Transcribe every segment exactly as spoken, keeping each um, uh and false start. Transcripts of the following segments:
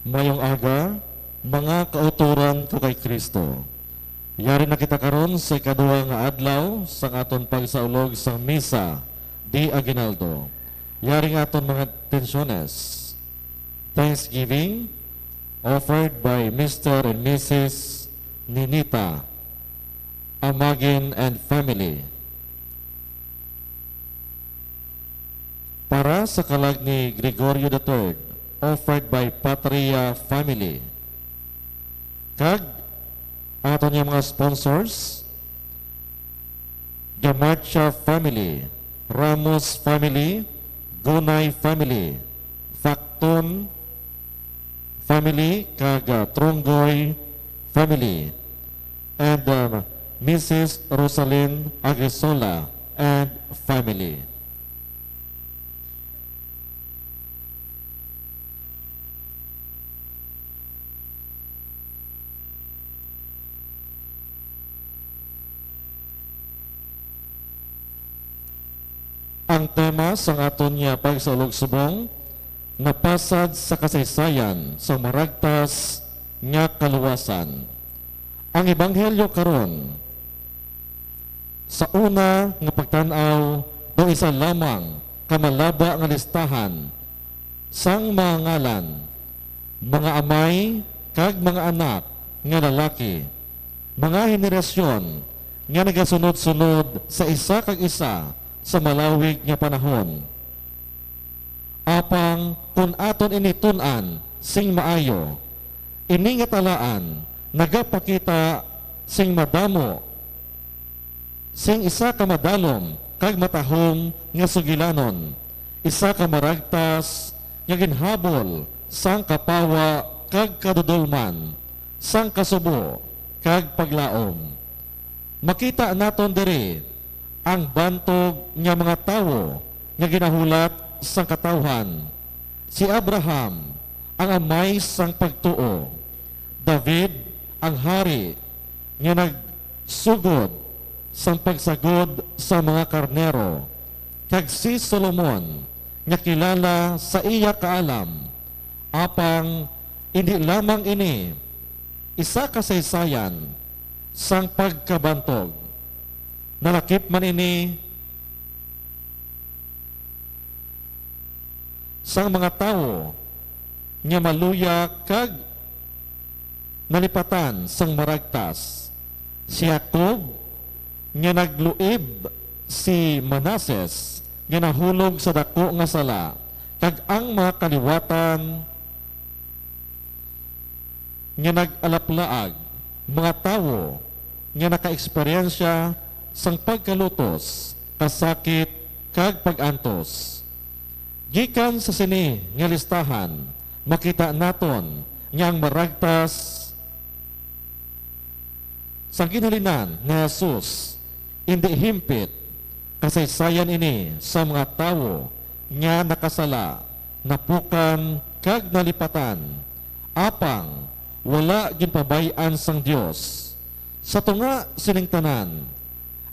Mayong aga, mga kautoran ko kay Cristo. Yari na kita karon sa ikaduha nga adlaw sang aton pagsaulog sang Misa de Aguinaldo. Yari nga aton mga intensyones. Thanksgiving offered by Mister and Missus Ninita Amagin and family. Para sa kalag ni Gregorio the third, offered by Patria family. Kag aton nga mga sponsors, Gamacha family, Ramos family, Gunay family, Facton family, kag, uh, Tronggoy family, and, um, Missus Rosalyn Agrisola and family. Ang tema sang aton nga pagsaulog subong napasad sa kasaysayan sang maragtas nga kaluwasan. Ang ebanghelyo karon, sa una nga pagtan-aw, daw isa lamang ka malaba nga listahan sang mga ngalan, mga amay kag mga anak nga lalaki, mga henerasyon nga nagasunod-sunod sa isa kag isa sa malawig nga panahon. Apang kon aton ini tun-an sing maayo, ini nga talaan nagapakita sing madamo sing isa ka madalom kag matahom nga sugilanon, isa ka maragtas nga ginhabol sang kapawa kag kadudolman, sang kasubo kag paglaom. Makita naton diri ang bantog nga mga tawo nga ginahulat sang katawhan. Si Abraham, ang amay sang pagtuo. David, ang hari, nga nagsugod sang pagsagod sa mga karnero, kag si Solomon, nga kilala sa iya kaalam. Apang indi lamang ini isa kasaysayan sang pagkabantog. Nalakip man ini sang mga tawo nga maluya kag nalipatan sang maragtas. Si Jacob nga nagluib, si Manases nga nahulog sa daku nga sala, kag ang mga kaliwatan nga nag-alaplaag, mga tawo nga nakaeksperyensya sang pagkalutos, kasakit, kag pag-antos. Gikan sa sini nga listahan, makita naton nga ang maragtas sang ginhalinan ni Jesus indi himpit. Kasaysayan ini sa mga tawo nga nakasala, napukan, kag nalipatan, apang wala ginpabay-an sang Dios. Sa tunga sining tanan,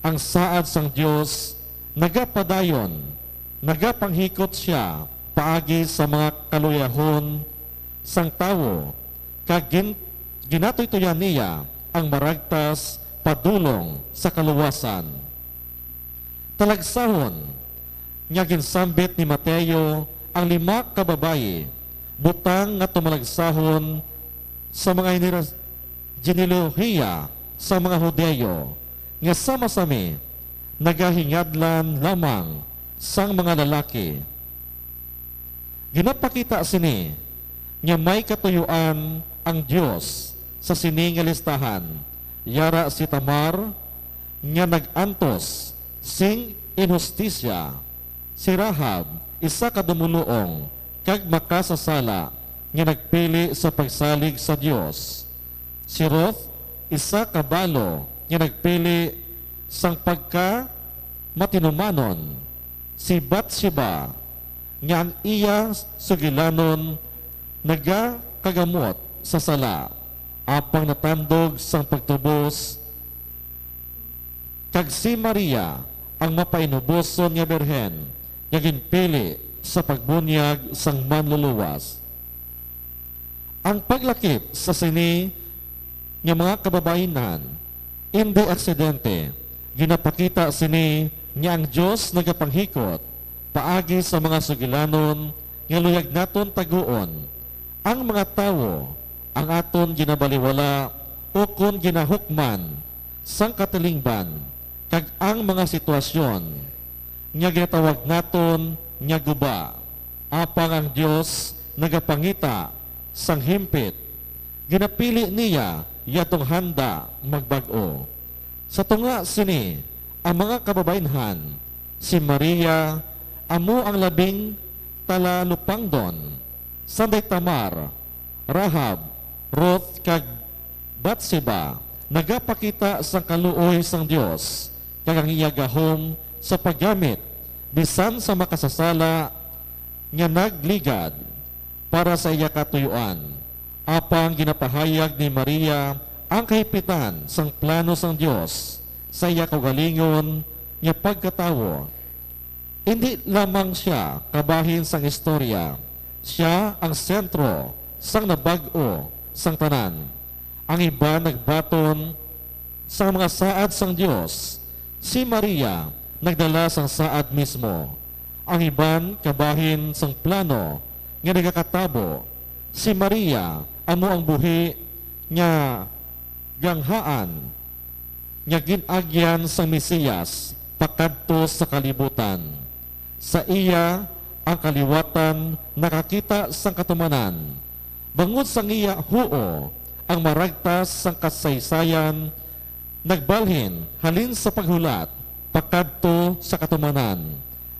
ang saad sang Dios nagapadayon, nagapanghikot sia paagi sa mga kaluyahon sang tawo, kag gin-, ginatuytoyan niya ang maragtas padulong sa kaluwasan. Talagsahon, nga ginsambit ni Mateo ang lima ka babayi, butang nga tumalagsahon sa mga hinera-, genealohiya sa mga Hudiyo, nga sama sami nagahingadlan lamang sang mga lalaki. Ginapakita sini nga may katuyuan ang Dios sa sini nga listahan, yara si Tamar, nga nag-antos sing inhustisya, si Rahab, isa ka dumoluong kag makasasala nga nagpili sa pagsalig sa Dios, si Ruth, isa ka balo nga nagpili sang pagka matinumanon, si Bathsheba, nga ang iya sugilanon nagakagamot sa sala, apang natandog sang pagtubos, kag si Maria, ang mapainuboson nga birhen, nga ginpili sa pagbunyag sang Manluluwas. Ang paglakip sa sini nga mga kababaynhan indi aksidente. Ginapakita sini nga ang Dios nagapanghikot paagi sa mga sugilanon nga luyag naton taguon. Ang mga tawo ang aton ginabaliwala ukon ginahukman sang katilingban, kag ang mga sitwasyon nga ginatawag naton nga guba. Apang ang Dios nagapangita sang himpit. Ginapili niya yadtong handa magbag-o. Sa tunga sini, ang mga kababaynhan, si Maria amo ang labing talalupangdon, sanday Tamar, Rahab, Ruth, kag Bathsheba nagapakita sang kaluoy sang Dios kag ang iya gahom sa paggamit bisan sa makasasala nga nagligad para sa iya katuyoan. Apang ginapahayag ni Maria ang kahimpitan sang plano sang Dios sa iya kaugalingon nga pagkatawo. Indi lamang sia kabahin sang istorya, sia ang sentro sang nabag-o sang tanan. Ang iban nagbaton sang mga saad sang Dios, si Maria nagdala sang saad mismo. Ang iban kabahin sang plano nga nagakatabo, si Maria amo ang buhi nga ganghaan nga gin-agyan sang Mesias pakadto sa kalibutan. Sa iya, ang kaliwatan nakakita sang katumanan. Bangod sang iya huo, ang maragtas sang kasaysayan nagbalhin halin sa paghulat pakadto sa katumanan,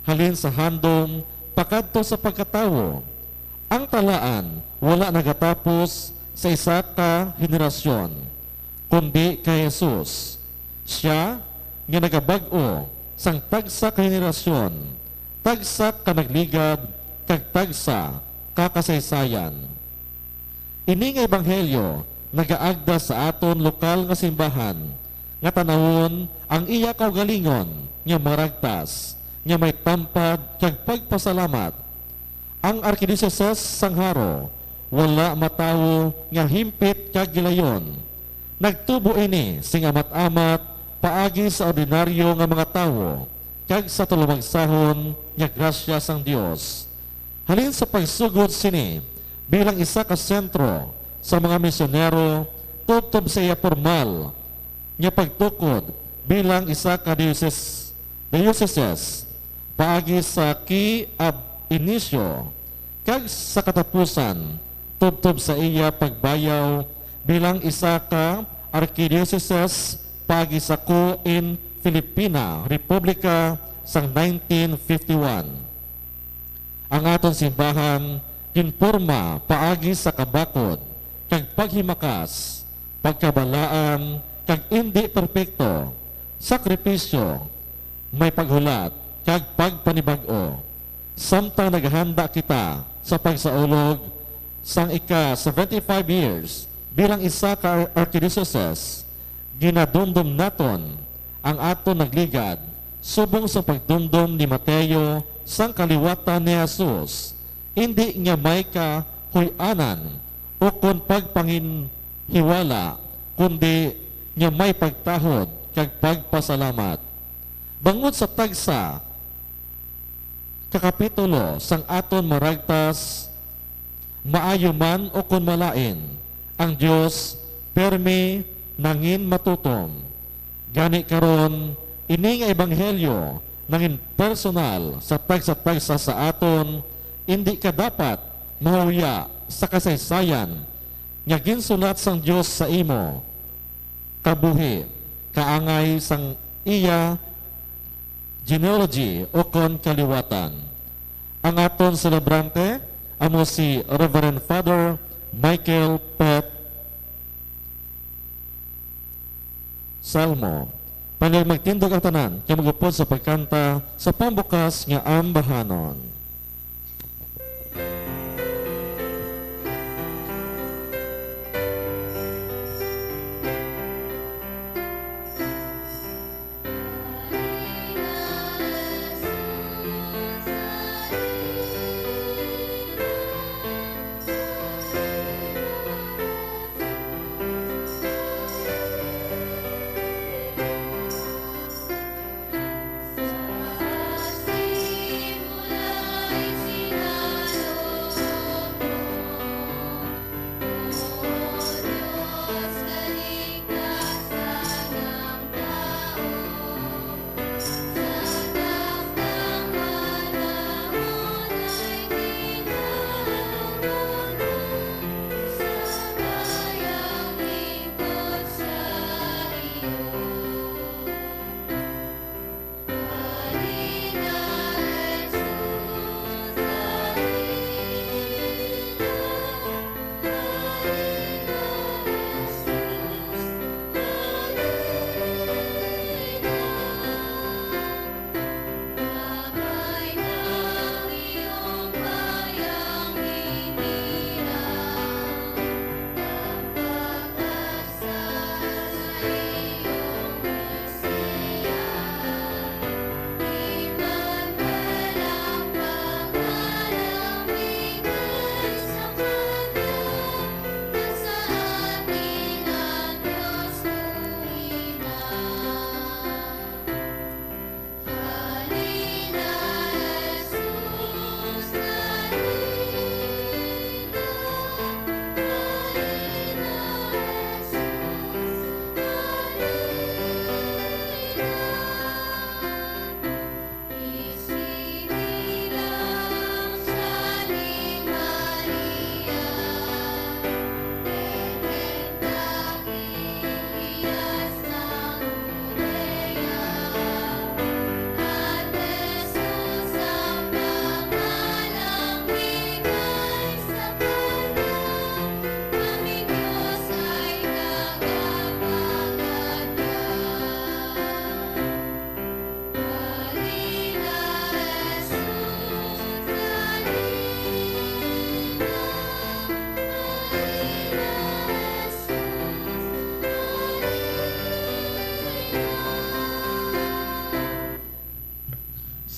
halin sa handom pakadto sa pagkatawo. Ang talaan wala nagatapos sa isa ka henerasyon, kundi kay Jesus. Sia nga nagabag-o sang tagsa ka henerasyon, tagsa ka nagligad, kag tagsa ka kasaysayan. Ini nga ebanghelyo nagaagda sa aton lokal nga simbahan nga tan-awon ang iya kaugalingon nga maragtas, nga may tampad kag pagpasalamat. Ang Arkidiyosese sang Jaro wala matawo nga himpit kag gilayon. Nagtubo ini sing amat-amat paagi sa ordinaryo nga mga tawo kag sa talumagsahon nga grasya sang Dios. Halin sa pagsugod sini bilang isa ka sentro sa mga misyonero tubtob sa iya pormal nga pagtukod bilang isa ka diocese, diocese paagi sa Key ab Inicio, kag sa katapusan tubtob sa iya pagbayaw bilang isa ka arkidiocese paagi sa Koo in Filipina Republika sang nineteen fifty-one. Ang aton simbahan ginporma paagi sa kabakod kag paghimakas, pagkabalaan kag indi perpekto, sakripisyo, may paghulat kag pagpanibag-o. Samtang naghanda kita sa pagsaulog sang ika seventy-five years bilang isa ka ar-, arkidiocese, ginadumdom naton ang aton nagligad subong sa pagdumdom ni Mateo sang kaliwatan ni Jesus, indi nga may kahuy-anan ukon pagpanginhiwala, kundi nga may pagtahod kag pagpasalamat. Bangod sa tagsa kakapitulo sang aton maragtas, maayo man ukon malain, ang Dios pirmi nangin matutom. Gani karon, ini nga ebanghelyo nangin personal sa tagsa-tagsa sa aton, indi ka dapat mahuya sa kasaysayan nga ginsulat sang Dios sa imo kabuhi, kaangay sang iya genealogy ukon kaliwatan. Ang aton selebrante amo si Reverend Father Michael Pet Salmo. Panay magtindog ang tanan kay mag-upod sa pagkanta sa pambukas nga ambahanon.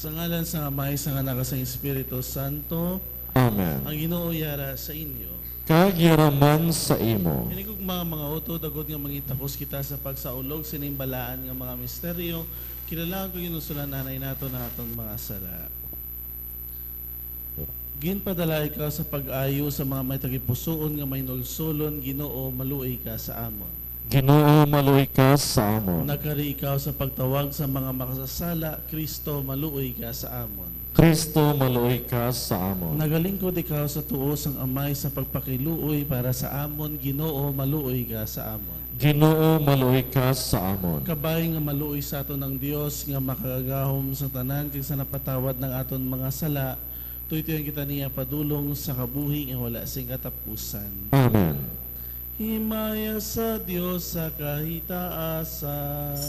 Sa ngalan sang Amay, sang Anak, kag sang Espiritu Santo. Amen. Ang Ginoo yara sa inyo. Kag yara man sa imo. Hinigugma, mga utod, agod nga mangitakos kita sa pagsaulog sining balaan nga mga misteryo, kinahanglan ko ginusulanan naton ang aton mga sala. Ginpadala ikaw sa pag-ayo sa mga may tagipusoon nga mahinulsolon, Ginoo, maluoy ka sa amon. Ginoo, maluoy ka sa amon. Nagkari ikaw sa pagtawag sa mga makasasala, Kristo, maluoy ka sa amon. Kristo, maluoy ka sa amon. Nagalingkod ikaw sa tuo sang Amay sa pagpakiluoy para sa amon, Ginoo, maluoy ka sa amon. Ginoo, maluoy ka sa amon. Kabay nga maluoy sa aton ang Dios nga makagagahom sa tanan kag sa napatawad ng aton mga sala, tuytuyan kita niya padulong sa kabuhi nga wala sing katapusan. Amen. Himaya sa Dios sa kahitaasan.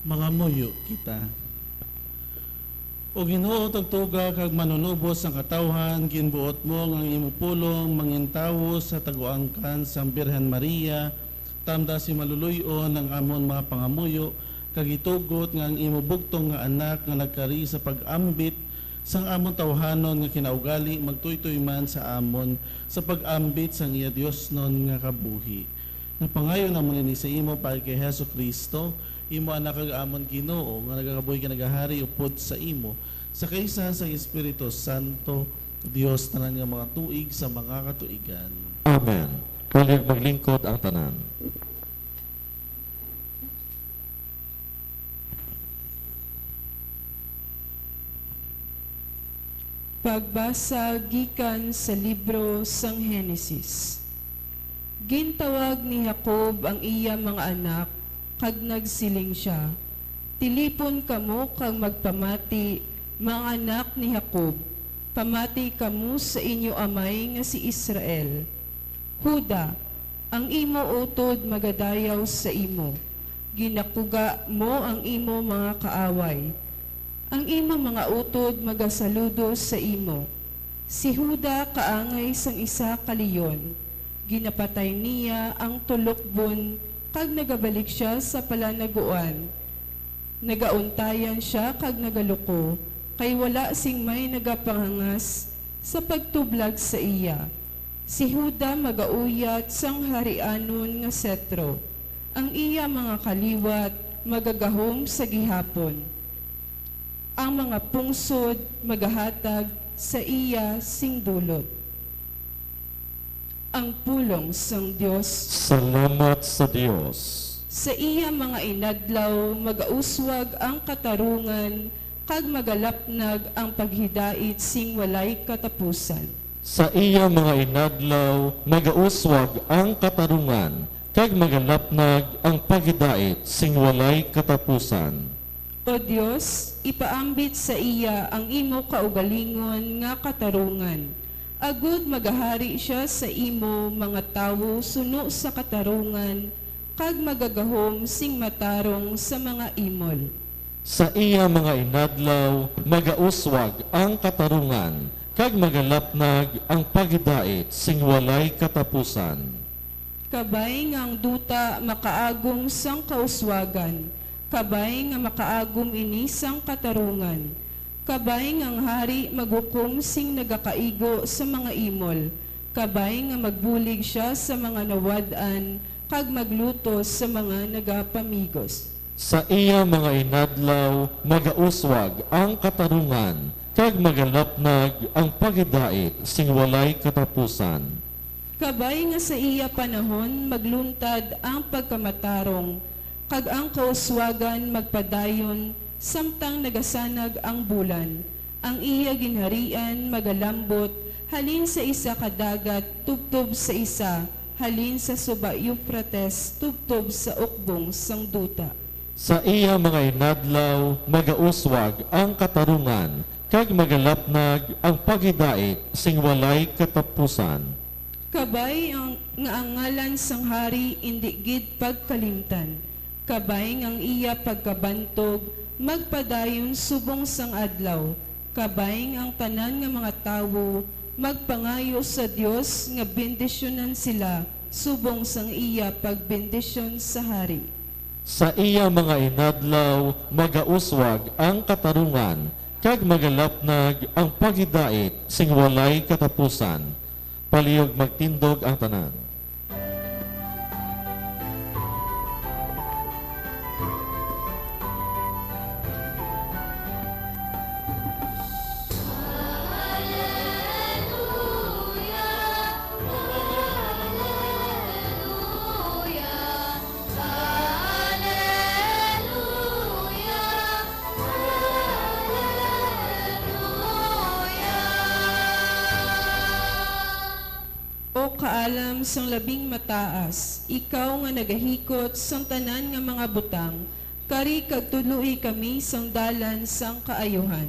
Mangamuyo kita. O Ginoo, tugtuga kag manunubos sang katawhan, ginbuot mo nga ang imo pulong mangintawo sa taguangkan sang Birhen Maria. Tamda si maluluy-on ang amon mga pangamuyo, kag itugot nga ang imo bugtong nga Anak nga nagkari sa pag-ambit sang amon tawhanon nga kinaugali magtuytoy man sa amon sa pag-ambit sang iya diosnon nga kabuhi. Napangayo namon ini sa imo paagi kay Jesu-Cristo, imo Anak kag amon Ginoo, nga nagakabuhi kag nagahari upod sa imo, sa kaisahan sang Espiritu Santo, Dios tanan nga mga tuig sa mga katuigan. Amen. Palihog maglingkod ang tanan. Pagbasa gikan sa libro sang Genesis. Gintawag ni Jacob ang iya mga anak, kag nagsiling sia, "Tilipon kamo kag magpamati, mga anak ni Jacob, pamati kamo sa inyo amay nga si Israel. Juda, ang imo utod magadayaw sa imo, ginakuga mo ang imo mga kaaway. Ang imo mga utod magasaludo sa imo." Si Juda kaangay sang isa ka leon. Ginapatay niya ang tulokbon, kag nagabalik sia sa palanaguan. Nagauntayan sia kag nagaluko, kay wala sing may nagapangangas sa pagtublag sa iya. Si Juda magauyat sang harianon nga setro, ang iya mga kaliwat magagahom sa gihapon, ang mga pungsod magahatag sa iya sing dulot. Ang pulong sang Dios. Salamat sa Dios. Sa iya mga inadlaw, magauswag ang katarungan, kag magalapnag ang paghidait sing walay katapusan. Sa iya mga inadlaw, magauswag ang katarungan, kag magalapnag ang paghidait sing walay katapusan. O Dios, ipaambit sa iya ang imo kaugalingon nga katarungan, agod magahari sia sa imo mga tawo suno sa katarungan, kag magagahom sing matarong sa mga imol. Sa iya mga inadlaw, magauswag ang katarungan, kag magalapnag ang paghidait sing walay katapusan. Kabay nga ang duta makaagom sang kauswagan, kabay nga makaagom ini sang katarungan, kabay nga ang hari maghukom sing nagakaigo sa mga imol, kabay nga magbulig sia sa mga nawad-an, kag maglutos sa mga nagapamigos. Sa iya mga inadlaw, magauswag ang katarungan, kag magalapnag ang paghidait sing walay katapusan. Kabay nga sa iya panahon magluntad ang pagkamatarong, kag ang kauswagan magpadayon samtang nagasanag ang bulan. Ang iya ginharian magalambot halin sa isa ka dagat tubtob sa isa, halin sa suba Eufrates tubtob sa ukbong sang duta. Sa iya mga inadlaw magauswag ang katarungan, kag magalapnag ang paghidait sing walay katapusan. Kabay ang, nga ang ngalan sang hari indi gid pagkalimtan, kabay nga ang iya pagkabantog magpadayon subong sang adlaw, kabay nga ang tanan nga mga tawo magpangayo sa Dios nga bendisyonan sila subong sang iya pagbendisyon sa hari. Sa iya mga inadlaw magauswag ang katarungan, kag magalapnag ang paghidait sing walay katapusan. Palihog magtindog ang tanan. O Kaalam sang Labing Mataas, ikaw nga nagahikot sang tanan nga mga butang, kari kag tudloi kami sang dalan sang kaayuhan.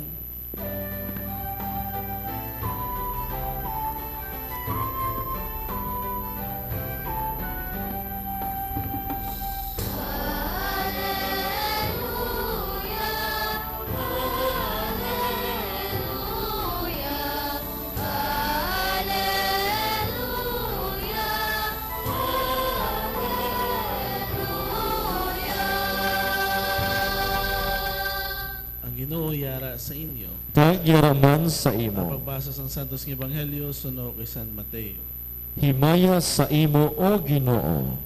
Yara sa inyo. Kag yara man sa Ang imo. pagbasa sang Santos nga Ebanghelyo suno kay San Mateo. Himaya sa imo, O Ginoo.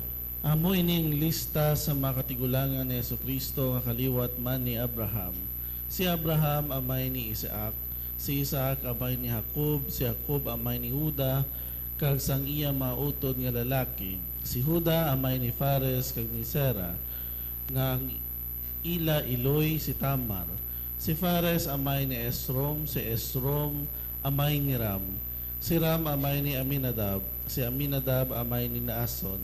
Amo ini ang lista sa mga katigulangan ni Jesu-Cristo nga kaliwat man ni Abraham. Si Abraham amay ni Isaac, si Isaac amay ni Jacob, si Jacob amay ni Juda, kag sang iya mga utod nga lalaki. Si Juda amay ni Fares kag ni Zera, nga ang ila iloy si Tamar. Si Fares amay ni Esrom, si Esrom amay ni Ram. Si Ram amay ni Aminadab, si Aminadab amay ni Naason.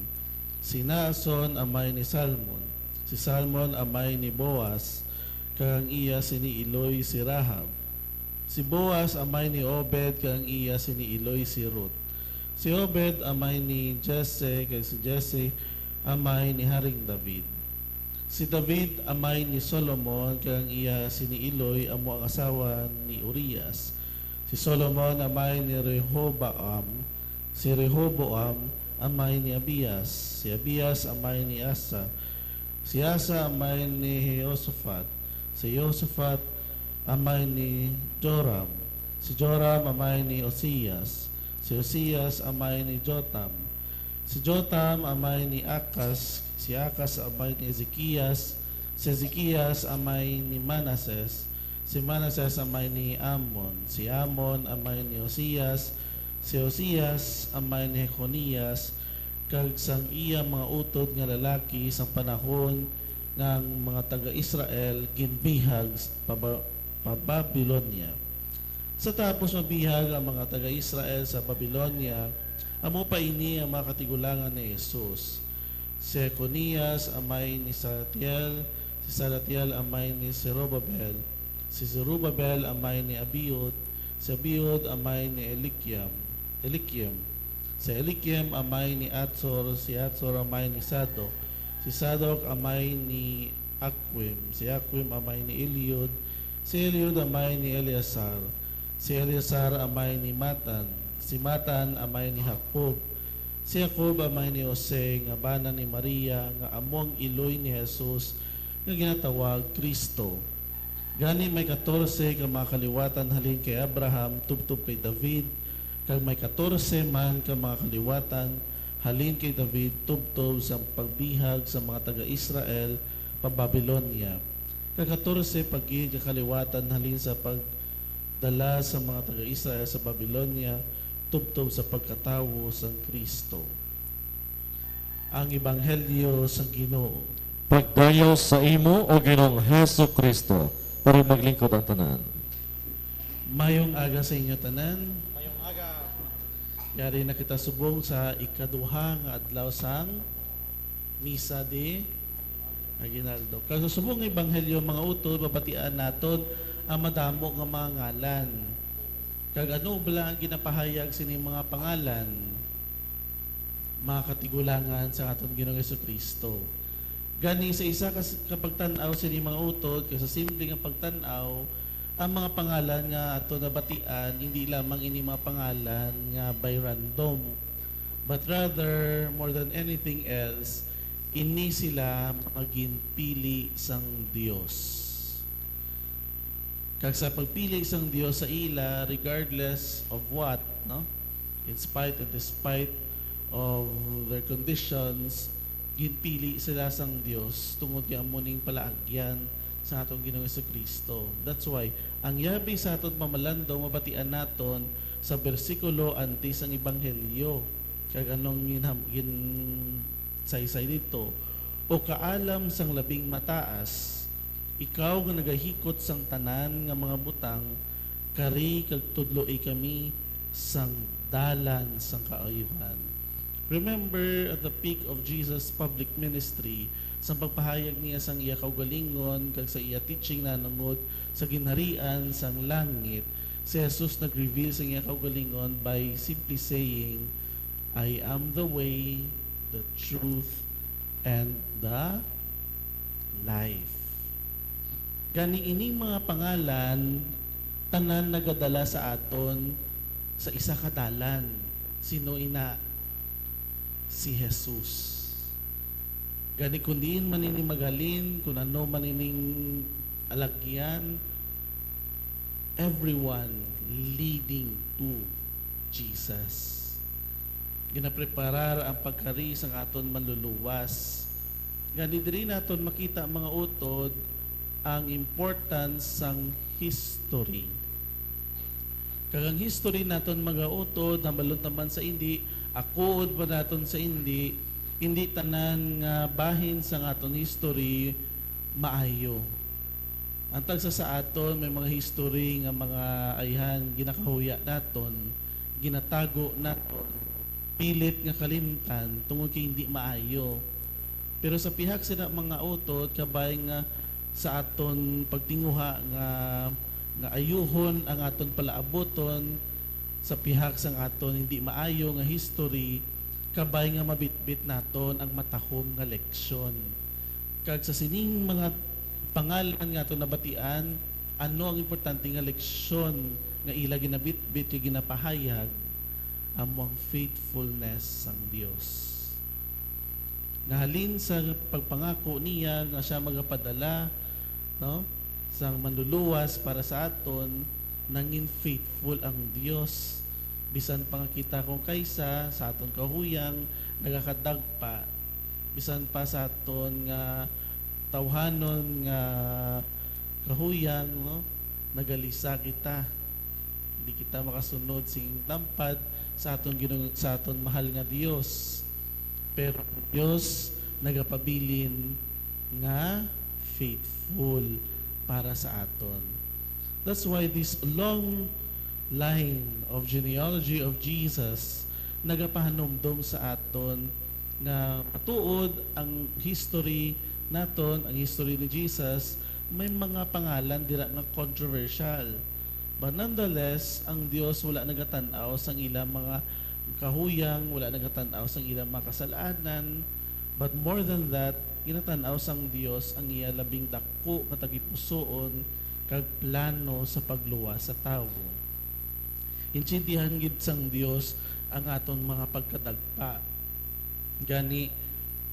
Si Naason amay ni Salmon, si Salmon amay ni Boaz, kag ang iya sini iloy si Rahab. Si Boaz amay ni Obed, kag ang iya sini iloy si Ruth. Si Obed amay ni Jesse, kag si Jesse amay ni Haring David. Si David amay ni Solomon, kag ang iya sini iloy amo ang asawa ni Urias. Si Solomon amay ni Rehoboam, si Rehoboam amay ni Abias, si Abias amay ni Asa, si Asa amay ni Jehoshaphat, si Jehoshaphat amay ni Joram, si Joram amay ni Osias, si Osias amay ni Jotam, si Jotam amay ni Akas, si Akas amay ni Ezekias, si Ezekias amay ni Manases, si Manases amay ni Amon, si Amon amay ni Osias, si Osias amay ni Jeconias, kag sang iya mga utod nga lalaki sang panahon nga ang mga taga-Israel ginbihag pa, pa Babilonia. Sa tapos mabihag ang mga taga-Israel sa Babilonia, amo pa ini ang mga katigulangan ni Jesus: si Jeconias amay ni Salatiel, si Salatiel amay ni Zerobabel, si Zerubabel amay ni Abiud, si Abiud amay ni Elikiam, Elikim, si Elikim amay ni Atsor, si Atsor amay ni Sadok, si Sadok amay ni Akwim, si Akwim amay ni Eliud, si Eliud amay ni Eleazar, si Eleazar amay ni Matan, si Matan amay ni Jacob, si Jacob amay ni Jose nga bana ni Maria, nga amo ang iloy ni Jesus nga ginatawag Cristo. Gani may katorse ka mga kaliwatan halin kay Abraham tubtob kay David, kag may katorse man ka mga kaliwatan halin kay David tubtob sang pagbihag sa mga taga-Israel pa Babilonia, kag katorse pa gid ka kaliwatan halin sa pagdala sa mga taga-Israel sa Babilonia tubtob sa pagkatawo sang Cristo. Ang Ebanghelyo sang Ginoo. Pagdayaw sa imo, O Ginoong Hesus-Kristo. Pero maglingkod ang tanan. Mayong aga sa inyo tanan. Mayong aga. Yari na kita subong sa ikaduha nga adlaw sang Misa de Aguinaldo. Kag sa subong nga ebanghelyo, mga utod, mabatian naton ang madamo nga mga ngalan. Kag ano bala ang ginapahayag sining mga pangalan? Mga katigulangan sa aton Ginoong Jesu-Cristo. Gani, sa isa ka, ka pagtan-aw sini, mga utod, kag sa simple nga pagtan-aw, ang mga pangalan nga ato nabatian, hindi lamang ini mga pangalan nga by random, but rather, more than anything else, ini sila mga ginpili sang Dios. Kag sa pagpili sang Dios sa ila, regardless of what, no? In spite and despite of their conditions, ginpili sila sang Dios tungod kay amo ning palaagyan sa aton Ginoong Jesu-Cristo. That's why, ang yabi sa aton pamalandong mabatian naton sa bersikulo antes sang Ebanghelyo. Kag anong ginham-, ginsaysay dito? O kaalam sang Labing Mataas, ikaw nga nagahikot sang tanan nga mga butang, kari kag tudloi kami sang dalan sang kaayuhan. Remember, at the peak of Jesus' public ministry, sa pagpahayag niya sang iya kaugalingon kag sa iya teaching nahanungod sa ginharian sang langit, si Jesus nag-reveal sa iya kaugalingon by simply saying, "I am the way, the truth, and the life." Gani, ining mga pangalan, tanan nagadala sa aton sa isa ka dalan. Sino ina? Si Jesus. Gani, kung diin man ini maghalin, kung ano man ining alagyan, everyone leading to Jesus. Ginapreparar ang pagkari sang aton Manluluwas. Gani diri naton makita, mga utod, ang importance sang history. Kag ang history naton, mga utod, hambalon ta man sa indi, akuod pa naton sa indi, indi tanan nga bahin sang aton history maayo. Ang tagsa sa aton may mga history nga mga ayhan ginakahuya naton, ginatago naton, pilit nga kalimtan tungod kay hindi maayo. Pero sa pihak sina, mga utod, kabay nga sa aton pagtinguha nga, nga ayuhon ang aton palaabuton sa pihak sang aton hindi maayo nga history, kabay nga mabitbit naton ang matahom nga leksyon. Kag sa sining mga pangalan nga aton nabatian, ano ang importante nga leksyon nga ila ginabitbit kag ginapahayag? Amo ang faithfulness sang Dios. Nahalin sa pagpangako niya nga siya magapadala, no, sang manluluwas para sa aton, nangin faithful ang Dios. Bisan pa nga kita kung kaysa sa aton kahuyang nagakadagpa, bisan pa sa aton nga tawhanon nga kahuyang, no, nagalisa kita. Di kita makasunod sing tampad sa aton Ginoo, sa aton mahal nga Dios. Pero ang Dios nagapabilin nga faithful para sa aton. That's why this long line of genealogy of Jesus nagapahanumdom sa aton nga matuod ang history naton, ang history ni Jesus, may mga pangalan dira nga controversial. But nonetheless, ang Dios wala nagatan-aw sang ila mga kahuyang, wala nagatan-aw sang ila mga kasalanan. But more than that, ginatan-aw sang Dios ang iya labing dako nga tagipusoon kag plano sa pagluwas sa tawo. Intindihan gid sang Dios ang aton mga pagkadagpa. Gani,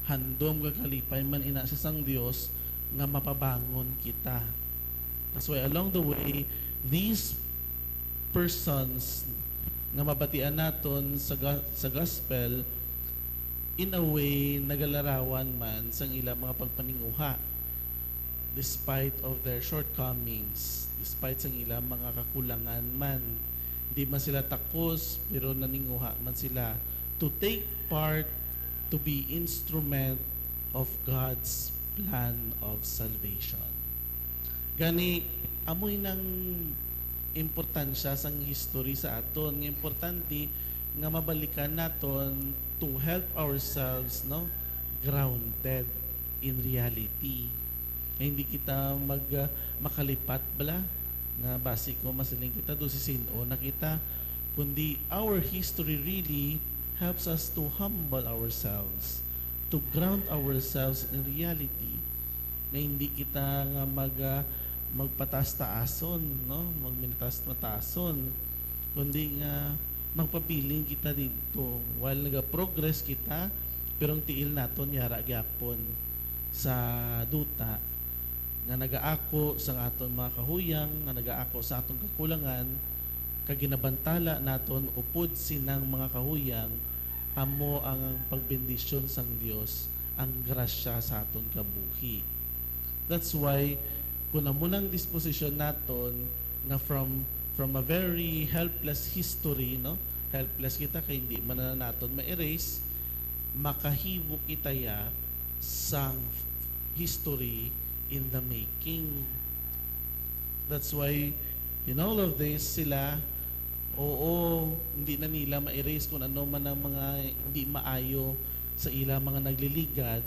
handom kag kalipay man ina sa sang Dios nga mapabangon kita. That's why along the way, these persons nga mabatian naton sa ga-, sa gospel, in a way, nagalarawan man sang ila mga pagpaninguha despite of their shortcomings, despite sang ila mga kakulangan man. Di man sila takos, pero naninguha man sila to take part, to be instrument of God's plan of salvation. Gani, amoy nang importansya sang history sa aton. Nga importante nga mabalikan naton to help ourselves, no, grounded in reality. Nga hindi kita mag, ah, makalipat bala nga basi ko masiling kita do si sin-o na kita, kundi our history really helps us to humble ourselves, to ground ourselves in reality, nga hindi kita nga mag, ah, magpataas-taason, no? Magminataas-mataason, kundi nga magpabilin kita didto. While naga-progress kita, pero ang tiil naton yara gyapon sa duta nga nagaako sa aton mga kahuyang, nga nagaako sa aton kakulangan, kag ginabantala naton upod sinang mga kahuyang, amo ang pagbendisyon sang Dios, ang grasya sa aton kabuhi. That's why, kung amo nang disposisyon naton nga from, from a very helpless history, no? Helpless kita kay hindi man na naton ma-erase, makahimo kita ya sang history in the making. That's why, in all of this, sila, oo, hindi na nila ma-erase kung ano man ang mga hindi maayo sa ila mga nagliligad,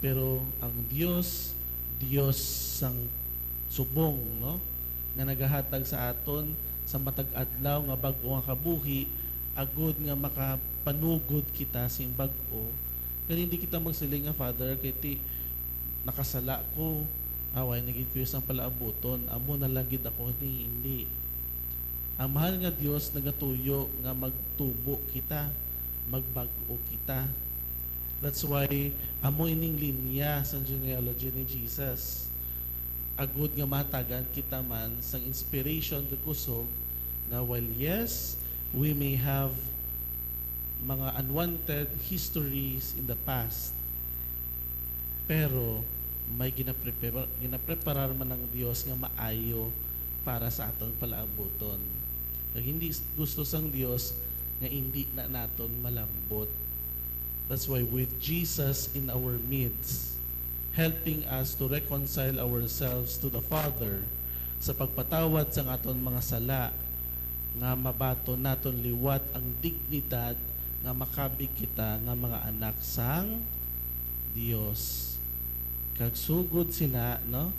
pero ang Dios, Dios sang subong, no? Nga nagahatag sa aton sa matag adlaw nga bag-o nga kabuhi, agod nga makapanugod kita sing bag-o. Gani, hindi kita magsiling nga, "Father, kay ti nakasala ko, away na gid ko sang palaabuton, amo na lang gid ako ni." Hindi. Ang mahal nga Dios nagatuyo nga magtubo kita, magbag-o kita. That's why amo ining linya sa genealogy ni Jesus. agud nga matagan kita man sang inspiration kag kusog nga, while yes, we may have mga unwanted histories in the past, pero may ginaprepara-, ginapreparar man ang Dios nga maayo para sa aton palaabuton. Kag hindi s-, gusto sang Dios nga hindi na naton malambot. That's why with Jesus in our midst, helping us to reconcile ourselves to the Father, sa pagpatawad sang aton mga sala, nga mabaton naton liwat ang dignidad nga makabig kita nga mga anak sang Dios. Kag sugod sina, no?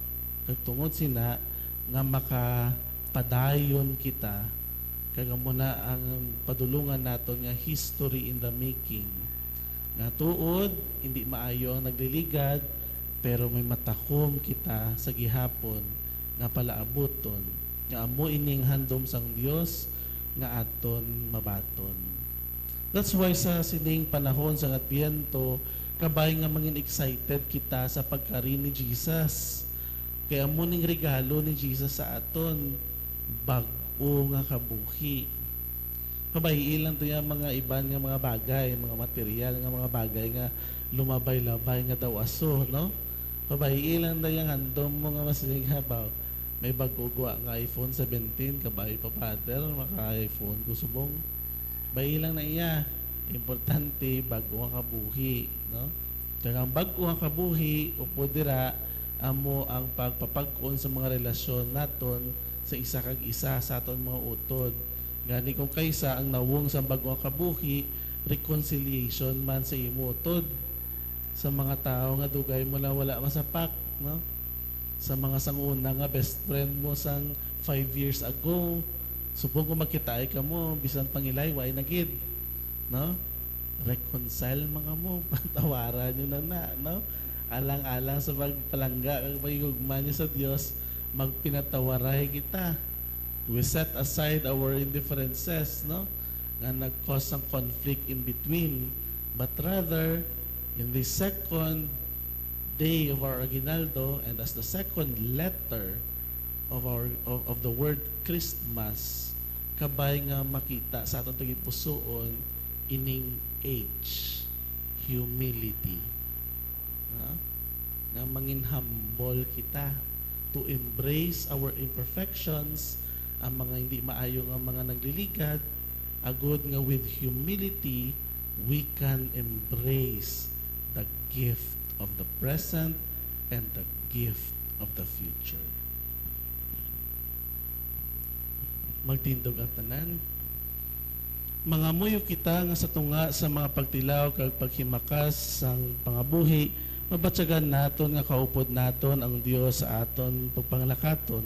Kag tungod sina nga makapadayon kita, kag amo na ang padulungan naton nga history in the making. Nga tuod, hindi maayo ang nagliligad, pero may matakom kita sa gihapon nga palaabuton, nga amo ini ang handom sang Dios nga aton mabaton. That's why sa sining panahon sang Adbyento, kabay nga mangin excited kita sa pagkari ni Jesus. Kay amo ning regalo ni Jesus sa aton, bag-o nga kabuhi. Pabay-i lang to yang mga iban nga mga bagay, mga material nga mga bagay nga lumabay-labay nga daw aso, no? Pabay-i lang daw yang handom mo nga mas habaw. May bag-o gwa nga iPhone seventeen, kabay pa, Father, maka-iPhone ko subong. Bai lang na iya. Importante, bag-o nga kabuhi, no? Kag ang bag-o nga kabuhi, upod dira, amo ang pagpapag-on sa mga relasyon naton sa isa kag isa sa aton mga utod. Gani, kung kaisa ang nawong sa bag-o nga kabuhi, reconciliation man sa imo utod sa mga tawo nga dugay mo na wala masapak, no? Sa mga sang una nga best friend mo sang five years ago, subong kung magkitaay kamo, bisan pangilay, way na gid, no? Reconcile man kamo, patawaran nyo na na, no? Alang-alang sa pagpalangga kag paghigugma nyo sa Dios, magpinatawaray kita. We set aside our indifferences, no? Nga nag-cause sang conflict in between, but rather, in the second day of our aguinaldo and as the second letter of our, of, of the word Christmas, kabay nga makita sa aton tagipusoon ining H, humility. Ha? Nga mangin humble kita to embrace our imperfections, ang mga hindi maayo nga mga nagliligad, agud nga with humility, we can embrace the gift of the present and the gift of the future. Magtindog ang tanan. Mangamuyo kita nga sa tunga sa mga pagtilaw kag paghimakas sang pangabuhi, mabatyagan naton nga kaupod naton ang Dios sa aton pagpanglakaton.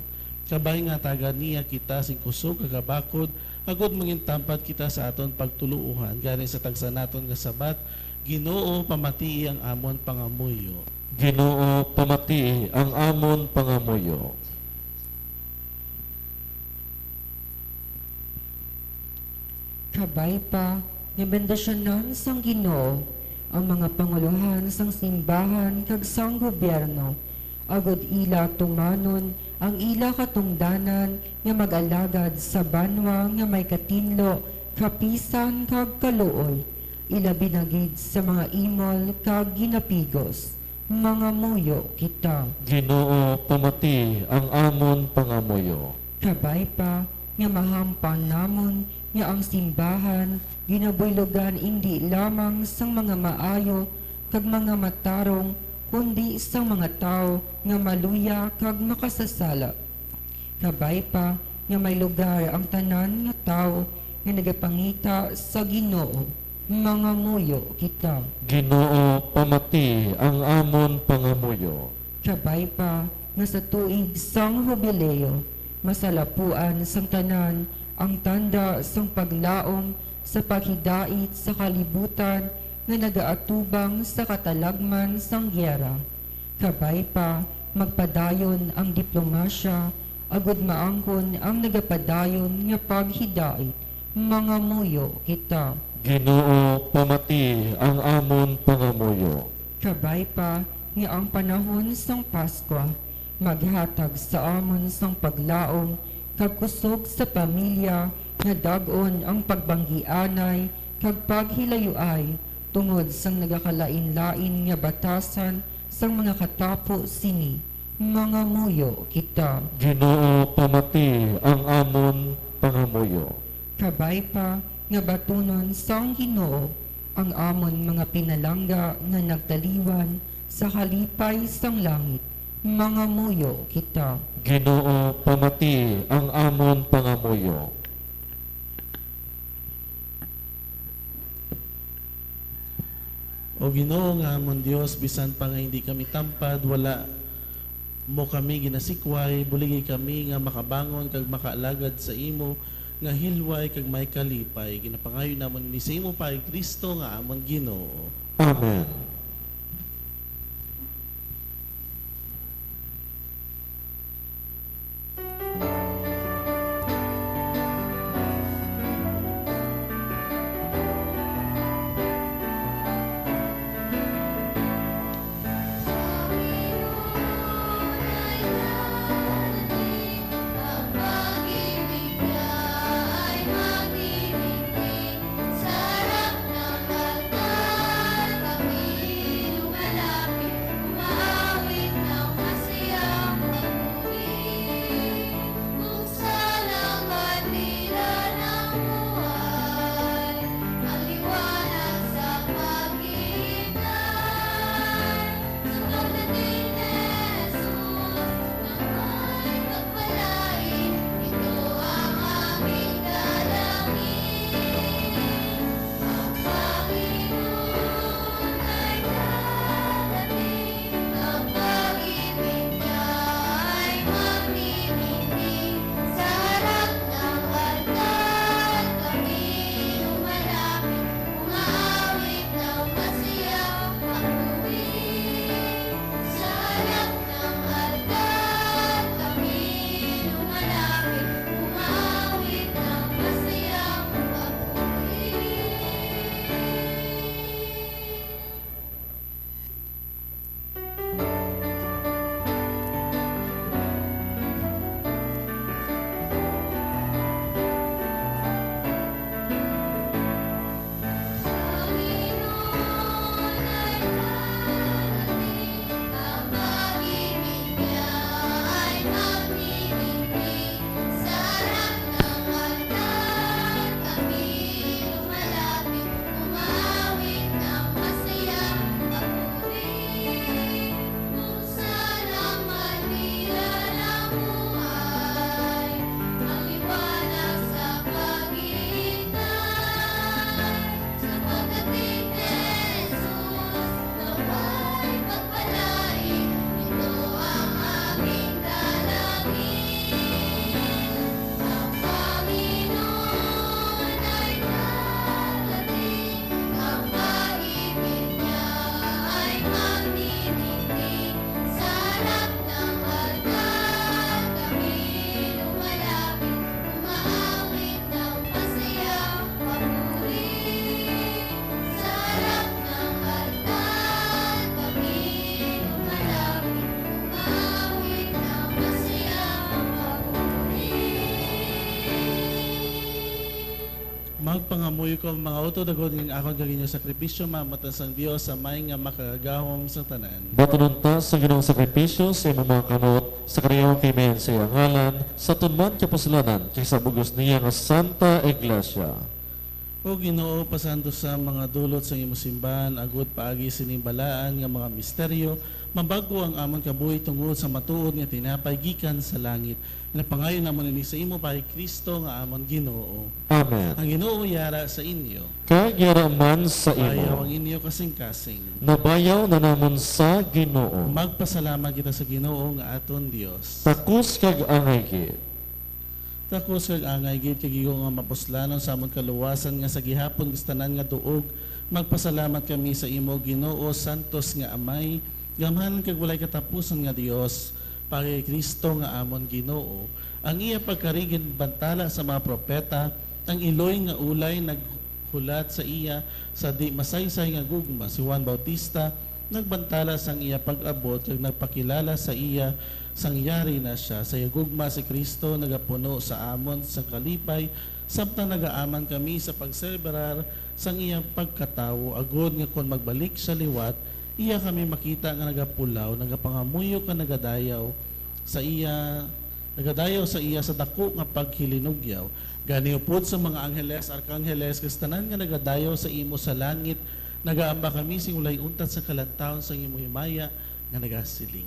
Kabay nga tagan niya kita sing kusog kag kabakod, agud mangintampad kita sa aton pagtuloohan. Gani sa tagsa naton nga sabat, Ginoo, pamatii ang amon pangamuyo. Ginoo, pamatii ang amon pangamuyo. Kabay pa nga bendisyonan sang Ginoo ang mga pangulohan sang simbahan kag sang gobyerno, agud ila tumanon ang ila katungdanan nga mag-alagad sa banwa nga may katinlo, kapisan, kag kaluoy, ilabi na gid sa mga imol kag ginapigos. Mangamuyo kita. Ginoo, pamati ang amon pangamuyo. Kabay pa nga mahampan namon nga ang simbahan ginabuylogan indi lamang sang mga maayo kag mga matarong, kundi sang mga tawo nga maluya kag makasasala. Kabay pa nga may lugar ang tanan nga tawo nga nagapangita sa Ginoo. Mangamuyo kita. Ginoo, pamati ang amon pangamuyo. Kabay pa nga sa tuig sang Hubileo, masalapuan sang tanan ang tanda sang paglaom sa paghidait sa kalibutan nga nagaatubang sa katalagman sang giyera. Kabay pa, magpadayon ang diplomasya, agud maangkon ang nagapadayon nga paghidait. Mangamuyo kita. Ginoo, pamati ang amon pangamuyo. Kabay pa nga ang panahon sang Paskwa maghatag sa amon sang paglaom kag kusog sa pamilya nga dag-on ang pagbanggianay kag paghilayuay tungod sang nagakalain-lain nga batasan sang mga katapo sini. Mangamuyo kita. Ginoo, pamati ang amon pangamuyo. Kabay pa nga batunon sang Ginoo ang amon mga pinalangga nga nagtaliwan sa kalipay sang langit. Mangamuyo kita. Ginoo, pamati ang amon pangamuyo. O Ginoo nga amon Dios, bisan pa nga hindi kami tampad, wala mo kami ginasikway, buligi kami nga makabangon kag makaalagad sa imo nga hilway kag may kalipay. Ginapangayo namon ini sa imo pa, Kristo nga amon Ginoo. Amen. Magpangamuyo ko, mga utod, agod nga ang akon kag inyo sakripisyo maamatan sang Dios, Amay nga makagagahom sang tanan. Batunon ta sa Ginoong sakripisyo sa imong mga kamot, sa karayawan kag imahen sa iya ngalan, sa aton man kapusulanan, kag sa bug-os niya nga Santa Iglesia. O Ginoo, pasantos sa mga dulot sang imo simbahan, agod paagi sining balaan nga mga misteryo, mabag-o ang amon kabuhi tungod sa matuod nga tinapay gikan sa langit. Napangayo namon ini sa imo pa, Kristo nga amon Ginoo. Amen. Ang Ginoo yara sa inyo. Kag yara man sa imo. Bayaw ang inyo kasing-kasing. Nabayaw na namon sa Ginoo. Magpasalamat kita sa Ginoo nga aton Dios. Takos kag angay gid. Takos kag angay gid kag igo nga mapuslanon sa amon kaluwasan, nga sa gihapon kag sa tanan nga duog magpasalamat kami sa imo, Ginoo, santos nga Amay, gamhanan kag walay katapusan nga Dios, pa kay Cristo nga amon Ginoo. Ang iya pagkari ginbantala sa mga propeta, ang iloy nga ulay naghulat sa iya sa di masaysay nga gugma, si Juan Bautista, nagbantala sang iya pag-abot kag nagpakilala sa iya sang yari na sia. Sa iya gugma si Cristo nagapuno sa amon sang kalipay, samtang nagaaman kami sa pagselebrar sang iya pagkatawo, agod nga kon magbalik sia liwat, iya kami makita nga nagapulaw, nagapangamuyo kag nagadayaw sa iya, nagadayaw sa iya sa daku nga paghilinugyaw. Gani upod sa mga angheles, arkangheles, kag sa tanan nga nagadayaw sa imo sa langit, nagaamba kami sing walay untat sang kalantawon sang imo himaya nga nagasiling.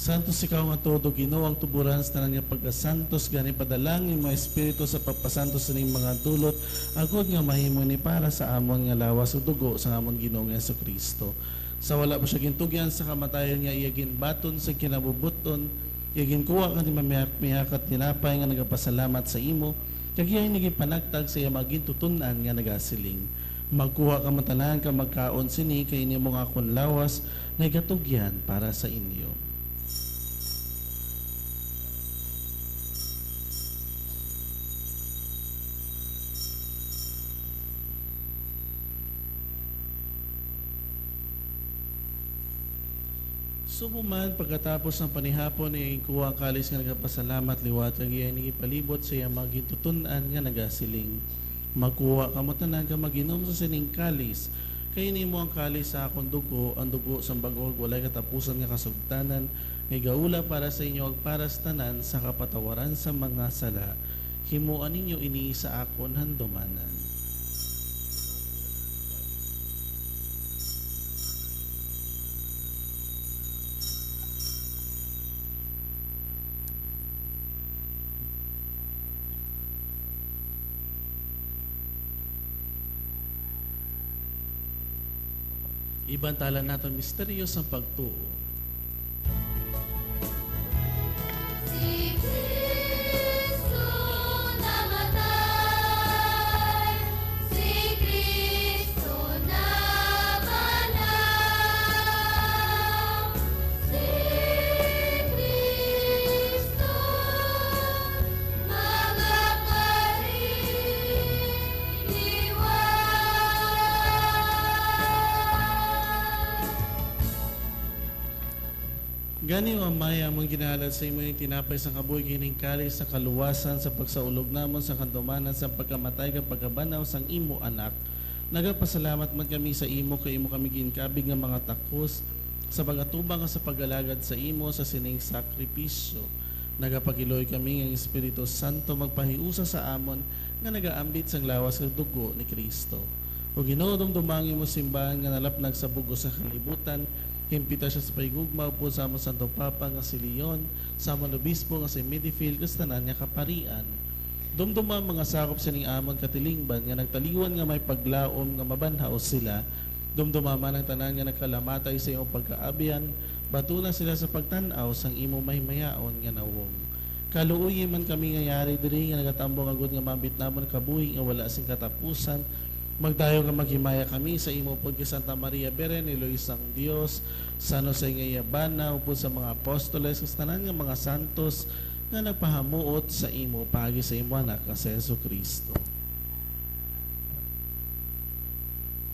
Santos ikaw nga tuod, O Ginoo, ang tuboran sa tanan nga pagkasantos, gani padala ang imong Espiritu sa pagpasantos sining mga dulot, agod nga mahimo ini para sa amon nga lawas ug dugo sang amon Ginoo nga Jesu-Cristo. Sa wala pa sia gintugyan sa kamatayon, nga iya ginbaton sa kinabubuton, iya ginkuha kag ginmamiyak-miyak at tinapay nga nagapasalamat sa imo, kag iya ini ginpanagtag sa iya mga gintuton-an nga nagasiling, "Magkuha kamo tanan kag magkaon sini, kay ini amo ang akon lawas nga igatugyan para sa inyo." Subong man, pagkatapos sang panihapon, iya ginkuha ang kalis nga nagapasalamat liwat, kag iya ini ginpalibot sa iya mga gintuton-an nga nagasiling, "Magkuha kamo tanan kag mag-inom sa sining kalis, kay ini amo ang kalis sa akon dugo, ang dugo sang bag-o kag walay katapusan nga kasugtanan, nga igaula para sa inyo kag para sa tanan sa kapatawaran sa mga sala. Himoa ninyo ini sa akon handumanan." Ibantala naton misteryo sang pagtuo. Si Cristo namatay, si Cristo nabanaw, si Cristo magakari liwat. Gani, O Amay, amon ginahalad sa imo ning tinapay sang kabuhi kag ining kalis sa kaluwasan sa pagsaulog namon sa kandumanan sang pagkamatay kag pagkabanaw sang imo Anak. Nagapasalamat man kami sa imo kay imo kami ginkabig nga mga takos sa pag-atubang kag sa pag-alagad sa imo sa sining sakripisyo. Nagapakig-iloy kami nga ang Espiritu Santo magpahiusa sa amon nga nagaambit sang lawas kag dugo ni Cristo. O Ginoo, dumduma ang imo simbahan nga nalapnag sa bug-os nga kalibutan. Himpita sia sa pahigugma upod sa amon Santo Papa nga si Leon, sa amon obispo nga si Medifil, kag sa tanan nga kaparian. Dumduma ang mga sakop sining amon katilingban nga nagtaliwan nga may paglaom nga mabanhaw sila, Dumduma man ang tanan nga nagkalamatay sa imong pagkaabyan, batuna sila sa pagtan-aw sang imo mahimayaon nga nawong. Kaluoyi man kami nga yari diri nga nagatambong agud nga maambit namon ang kabuhi nga wala sing katapusan. Magdayon nga maghimaya kami sa imo upod kay Santa Maria, Birhen ni Loy sang Dios, San Jose nga iya bana, upod sa mga apostoles, kag sa tanan nga mga santos nga nagpahamuot sa imo paagi sa imo Anak nga si Jesu-Cristo.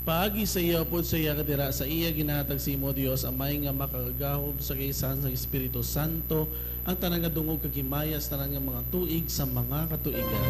Paagi sa iya, upod sa iya, kag dira sa iya, ginahatag sa imo, Dios Amay, nga makagagahom sa kaisahan sang Espiritu Santo, ang tanan nga dungog kag himaya sa tanan nga mga tuig sa mga katuigan.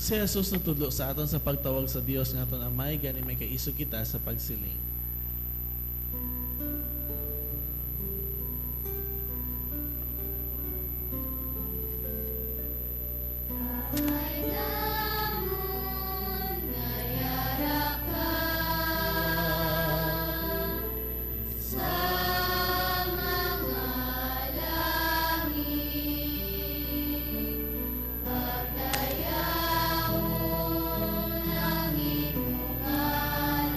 Si Jesus natudlo sa aton sa pagtawag sa Dios nga aton Amay, gani may kaisog kita sa pagsiling. Amay namon nga yara ka sa mga langit, pagdayawon ang imo ngalan,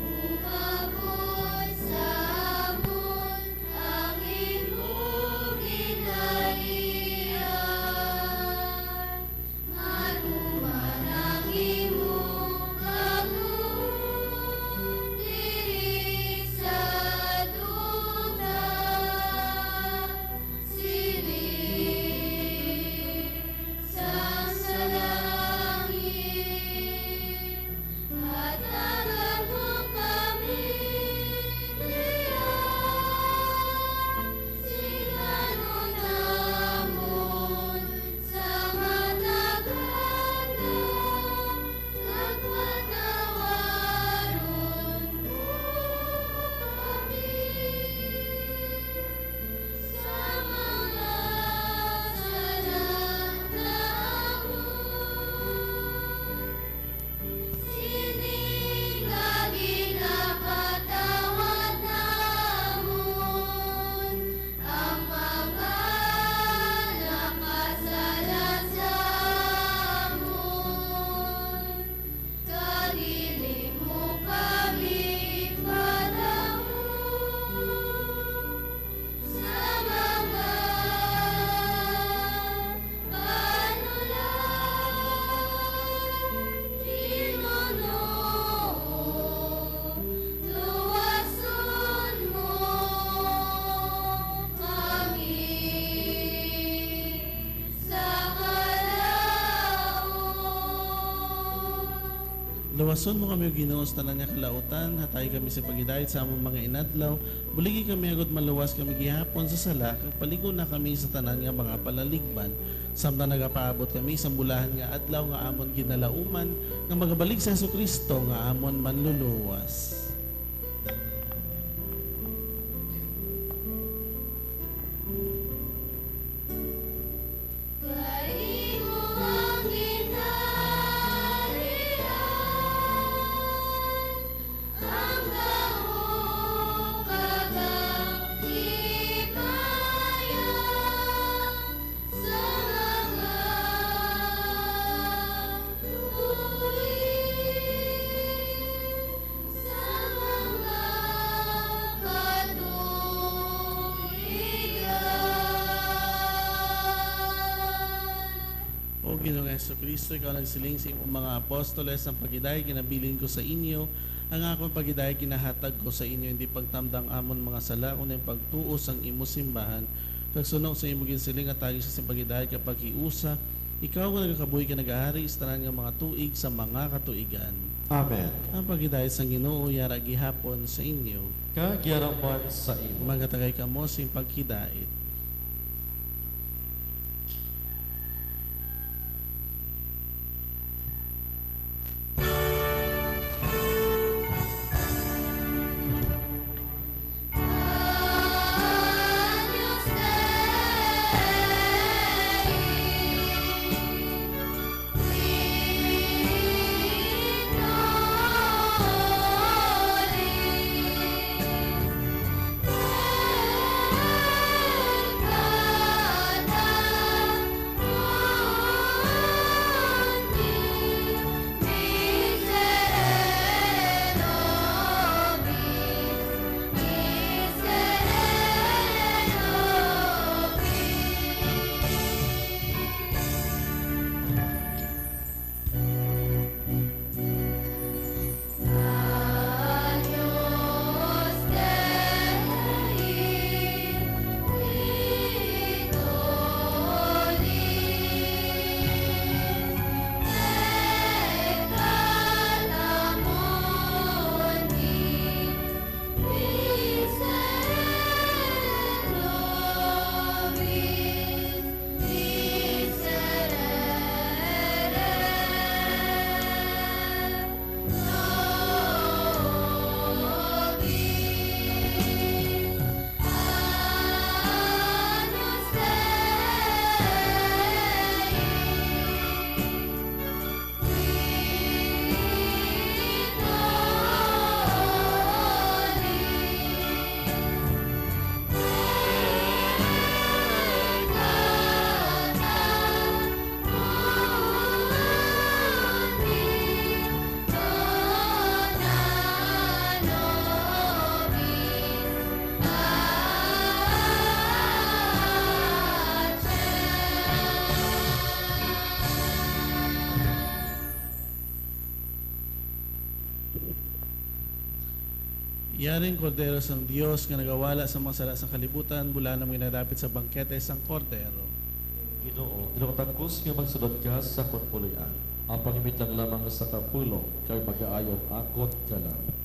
umabot sa amon ang imo ginharian, matuman ang imo kagahom diri sa duta, siling sang sa langit. Hatagan mo kami niyan, sing ano namon sa matag adlaw, kag patawaron mo kami sa mga sala namon. Sini nga ginapatawad namon ang mga nakasala sa amon, kag dili mo kami padahon sa mga panulay, Ginoo, luwason mo kami sa kalaut. Luwason mo kami, O Ginoo, sa tanan nga kalautan. Hatayi kami sa paghidait sa amon mga inadlaw. Buligi kami agod maluwas kami gihapon sa sala, kag palig-on na kami sa tanan nga mga palaligban, samtang nagapaabot kami sa bulahan nga adlaw nga amon ginalauman, nga magabalik si Jesu-Cristo nga amon Manluluwas. Kay imo ang ginharian, ang gahom kag ang himaya sa mga tuig, sa mga katuigan. O Ginoong Jesu-Cristo, ikaw nagsiling sa imong mga apostoles, "Ang paghidait ginabilin ko sa inyo, ang akon paghidait ginahatag ko sa inyo." Hindi pagtamda ang amon mga sala, kundi ang pagtuo sang imo simbahan, kag suno sa imo ginsiling, hatagi siya sing paghidait kag paghiusa, ikaw nga nagakabuhi kag nagahari sa tanan nga mga tuig sa mga katuigan. Amen. Ang paghidait sang Ginoo yara gihapon sa inyo. Kag yara man sa imo. Maghatagay kamo sing paghidait. Yaring Kordero sang Dios nga nagawala sa mga sala sang kalibutan, bulahan mo ginadapit sa bangkete sang Kordero. Ginoo, ginatagkos nga magsulod ka sa akon puloy-an. Ang pangimit lang lamang sa kapulong kay magaayo ang akon kalag.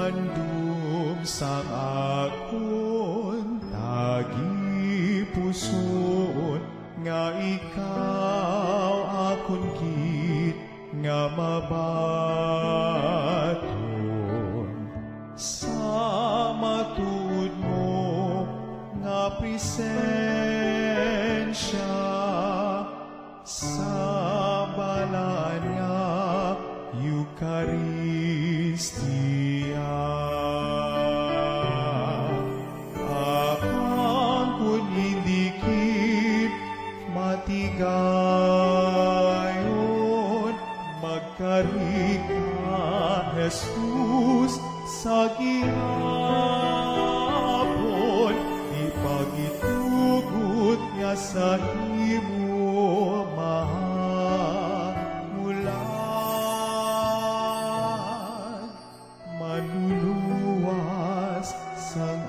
Handom sang akon tagipusoon, nga ikaw akon gid nga mabaton sa matuod mo nga presensya sa balaan nga Eukaristia. Apan kon indi gid matigayon, magkari ka, Jesus, sa gihapon, di pagitugot nga sa imo mahamulan, manluluwas sang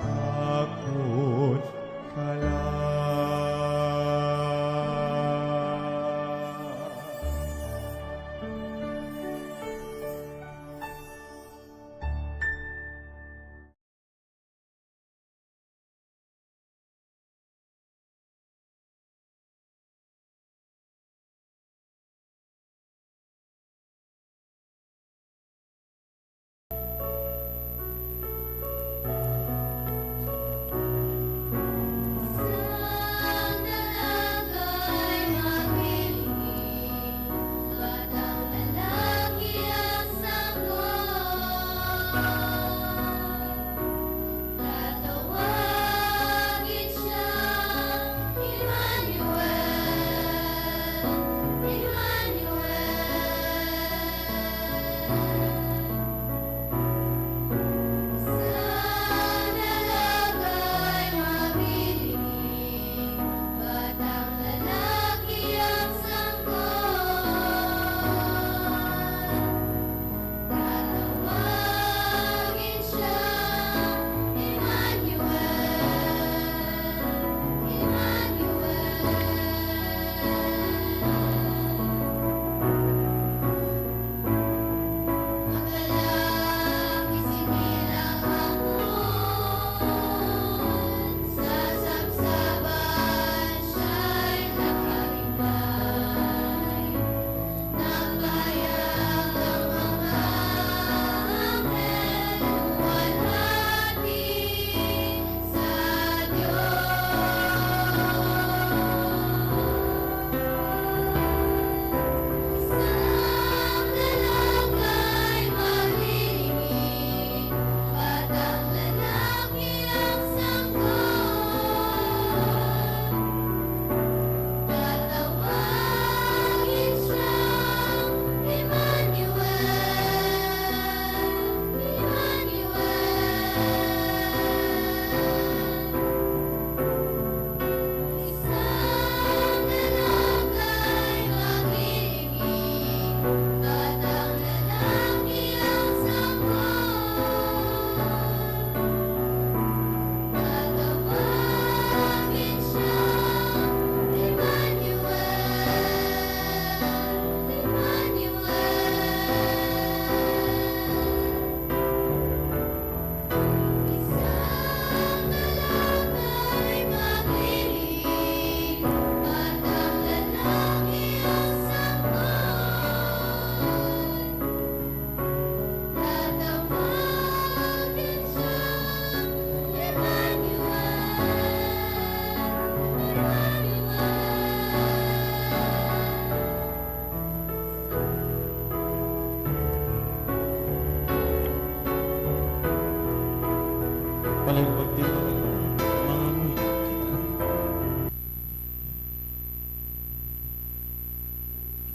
akon kalag. Magtiwala. Mga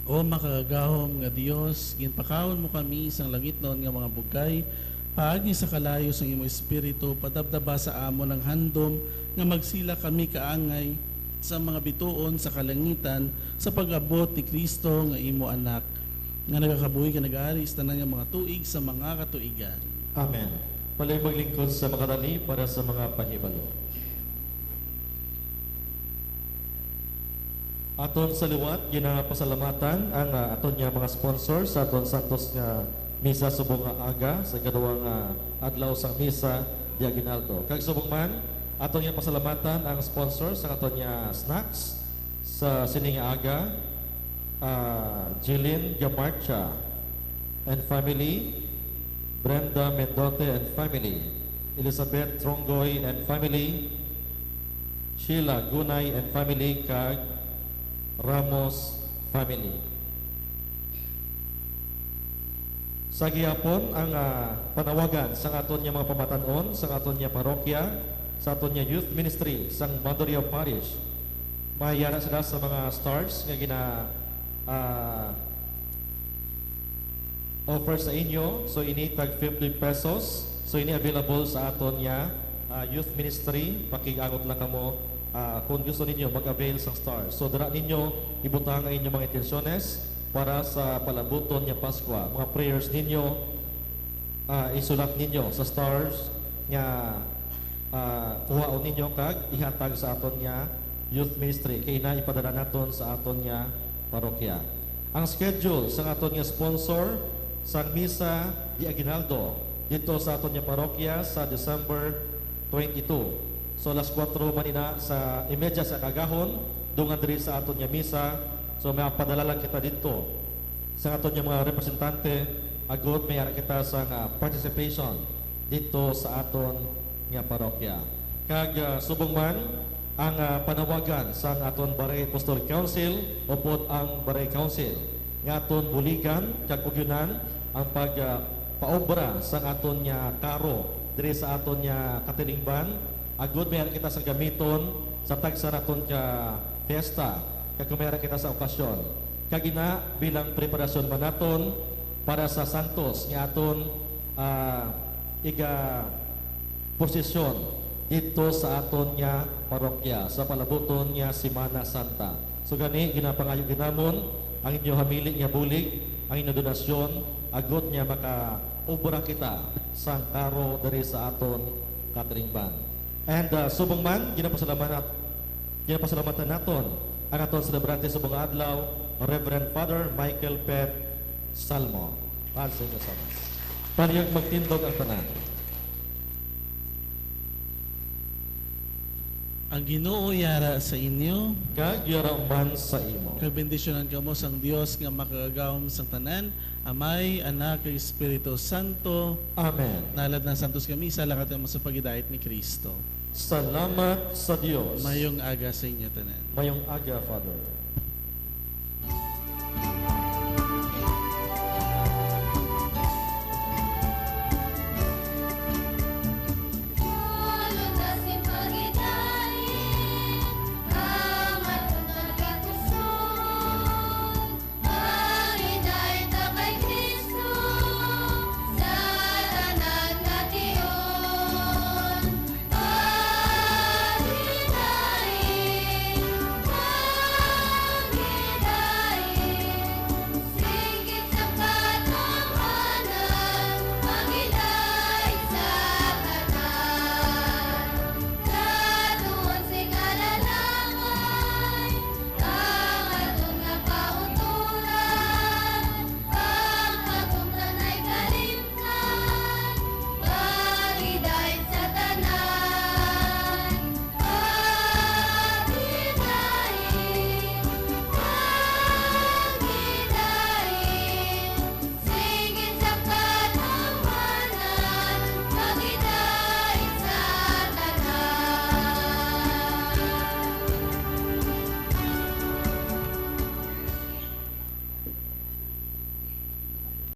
O makagagahom nga Dios, ginpakaon mo kami sang langitnon nga mga bugay, paagi sa kalayo sang imo Espiritu, padabdaba sa amon ang handom nga magsila kami kaangay sa mga bituon sa kalangitan sa pag-abot ni Cristo nga imo Anak, nga nagakabuhi kag nag-aari sa tanan nga mga tuig sa mga katuigan. Amen. Palihog maglingkod sa makadali para sa mga pahibalo. Aton sa liwat, ginapasalamatan ang, ah, aton nga mga sponsor sa aton santos nga misa subong nga aga sa ikaduha nga adlaw sang misa di aguinaldo. Kag subong man, aton nga pasalamatan ang sponsor sa aton nga snacks sa sini nga aga, ah, Jeline Gamarcha and family, Brenda Mendote and family, Elizabeth Trongoy and family, Sheila Gunay and family, kag Ramos family. Sa gihapon ang, ah, panawagan sang aton nga mga pamatan-on, sang aton nga parokya, sa aton nga youth ministry sang Mandurriao Parish. Mahayara sila sa mga stars nga gina, ah, offer sa inyo. So, ini tag fifty pesos. So, ini available sa aton nga, ah, youth ministry. Pakig-angot lang kamo, ah, kung gusto ninyo mag-avail sang stars. So, dira ninyo ibutang ang inyong mga intensyones para sa palabuton nga Paskwa. Mga prayers ninyo, ah, isulat ninyo sa stars nga, ah, kuhaon ninyo kag ihatag sa aton nga youth ministry. Kay ina ipadala naton sa aton nga parokya. Ang schedule sang aton nga sponsor sang misa di aguinaldo dito sa aton nga parokya sa December twenty-two. So, alas kuwatro man ina sa imedya sa kagahon, dungan diri sa aton nga misa. So, mapadala lang kita dito sa aton nga mga representante, agod may ara kita sa nga participation dito sa aton nga parokya. Kag, ah, subong man ang, ah, panawagan sang aton Barangay Apostolic Council upod ang Barangay Council nga aton buligan kag ugyonan ang pag, ah, paobra sang aton nga karo diri sa aton nga katilingban, agod may ara kita sa gamiton sa tagsa naton ka fiesta kag kung may ara kita sa okasyon. Kag ina, bilang preparasyon man naton para sa santos nga aton, ah, iga posisyon dito sa aton nga parokya sa palabuton nga Semana Santa. So gani, ginapangayo gid namon ang inyo hamili nga bulig, ang inyo donasyon, agod nga makaobra kita sang karo diri sa aton katilingban. And, ah, subong man, ginapasalamatan, ginapasalamatan naton ang aton celebrante subong nga adlaw, Reverend Father Michael Pet Salmo. Mahal sa inyo sama. Palihog magtindog ang tanan. Ang Ginoo yara sa inyo. Kag yara man sa imo. Kag bendisyonan kamo sang Dios nga makagagahom sang tanan, Amay, Anak, kag Espiritu Santo. Amen. Nalad na santos nga misa, lakat kamo sa pagidait ni Cristo. Salamat sa Dios. Mayong aga sa inyo tanan. Mayong aga, Father.